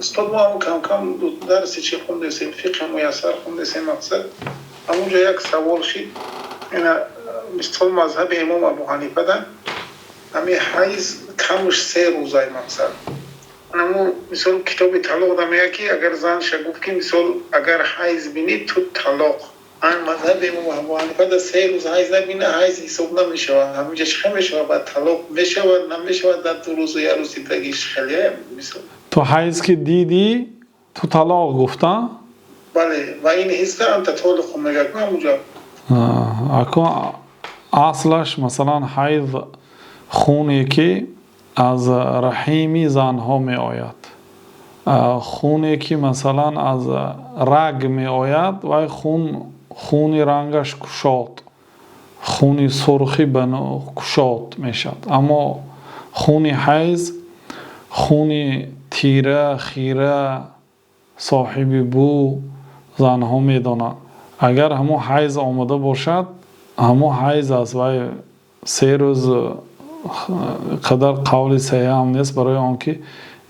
Устод, мо ҳам кам-кам дарси чӣ хондесем, фиқҳи муяссар хондесем, мақсад ҳамунҷо як савол шид. Ина, мисол, мазҳаби имом Абу Ҳанифада ҳами ҳайз камуш 3 рӯзай. Мақсад, ҳаму мисол, китоби талоқ да меяд, ки агар занша гуфт, ки мисол, агар ҳайз бинӣ, ту талоқ. Мазҳаби имом Абу Ҳанифада 3 рӯз ҳайз набина, ҳайз ҳисоб намешавад. Ҳаминҷа чӣ хел мешавад? Баъд талоқ мешавад, намешавад? Дар 2 рӯзу як рӯз дидагиш хеле мисол. Ту ҳайз ки дидӣ, ту талоқ гуфта? Бале, ва ин ҳисса анта толиқу мегӯяд ҳамунҷо. Акун аслаш, масалан, ҳайз хуне ки аз раҳими занҳо меояд. Хуне ки, масалан, аз раг меояд, вай хун хуни рангаш кушод, хуни сурхи кушод мешавад. Аммо хуни ҳайз хуни тира, хира, соҳиби бӯ, занҳо медонанд. Агар ҳамон ҳайз омода бошад, ҳамон ҳайз аст. Вай 3 рӯз қадар қавли саҳеҳ ҳам нест, барои он ки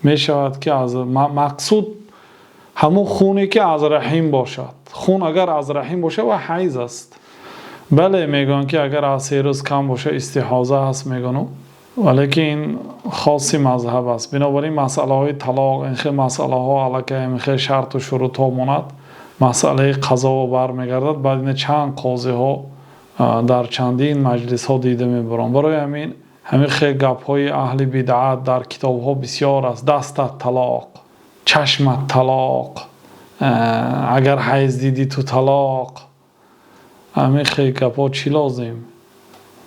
мешавад, ки аз мақсуд ҳамон хуне ки аз раҳим бошад. Хун агар аз раҳим бошад, вай ҳайз аст. Бале, мегӯянд, ки агар аз 3 рӯз кам бошад, истиҳоза аст, мегӯянд, валекин ин хоси мазҳаб аст. Бинобар ин масъалаҳои талоқ, ин хел масъалаҳо аллакай ин хел шарту шурутҳо монад, масъалаи қазо бармегардад. Баъд ина чанд қозиҳо дар чандин маҷлисҳо дида мебаранд. Барои ҳамин ҳамин хел гапҳои аҳли бидъат дар китобҳо бисёр аст: дастат талоқ, чашмат талоқ, агар ҳайз дидӣ, ту талоқ. Ҳамин хел гапҳо чӣ лозим?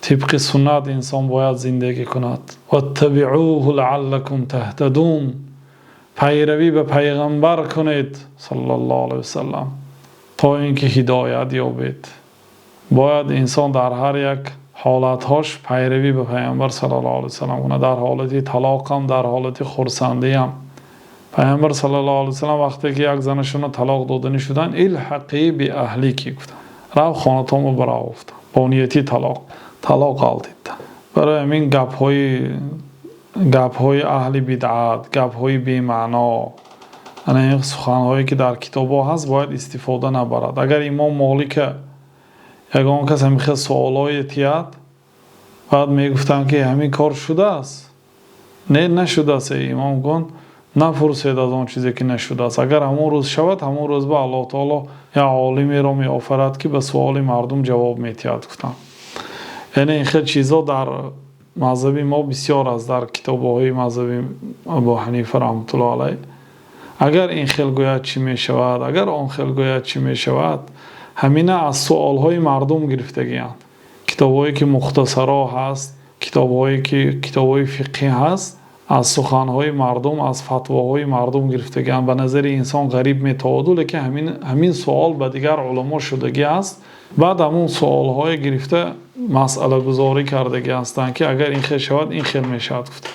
Тибқи суннат инсон бояд зиндагӣ кунад. واتبعوه لعلكم تهتدون. Пайравӣ ба пайғамбар кунед, صلى الله عليه وسلم, то ин ки ҳидоят ёбед. Бояд инсон дар ҳар як ҳолатҳош пайравӣ ба пайғамбар صلى الله عليه وسلم кунад, дар ҳолати талоқам, дар ҳолати хурсандиам. Пайғамбар صلى الله عليه وسلم вақте ки як занашонро талоқ доданӣ шуданд, الحقي بأهلك гуфтанд, рав, хонатонро бирав, гуфтанд, бо нияти талоқ талоқ ғалтидда. Барои ҳамин гапҳои аҳли бидъат, гапҳои бемаъно, ана ин суханҳое ки дар китобҳо ҳаст, бояд истифода набарад. Агар имом Молика ягон кас ҳамин хел суолое тиҳад, баъд мегуфтанд, ки ҳамин кор шудааст, не, нашудааст. Имом гун напурсед аз он чизе ки нашудааст. Агар ҳамон рӯз шавад, ҳамон рӯз ба Аллоҳ таоло як олимеро меофарад, ки ба суоли мардум ҷавоб медиҳад, гуфтанд. Яъне ин хел чизҳо дар мазҳаби мо бисёр аст, дар китобҳои мазҳаби Абу Ҳанифа رحمة الله عليه. Агар ин хел гӯяд, чӣ мешавад, агар он хел гӯяд, чӣ мешавад? Ҳамина аз суолҳои мардум гирифтагианд. Китобҳое ки мухтасаро ҳаст, китобҳое ки китобҳои фиқҳӣ ҳаст, аз суханҳои мардум, аз фатвоҳои мардум гирифтагианд. Ба назари инсон ғариб метаводу, лекин ҳамин суол ба дигар уламо шудагӣ аст. Баъд ҳамун суолҳое гирифта, масъалагузорӣ кардагӣ ҳастанд, ки агар ин хел шавад, ин хел мешавад, гуфта.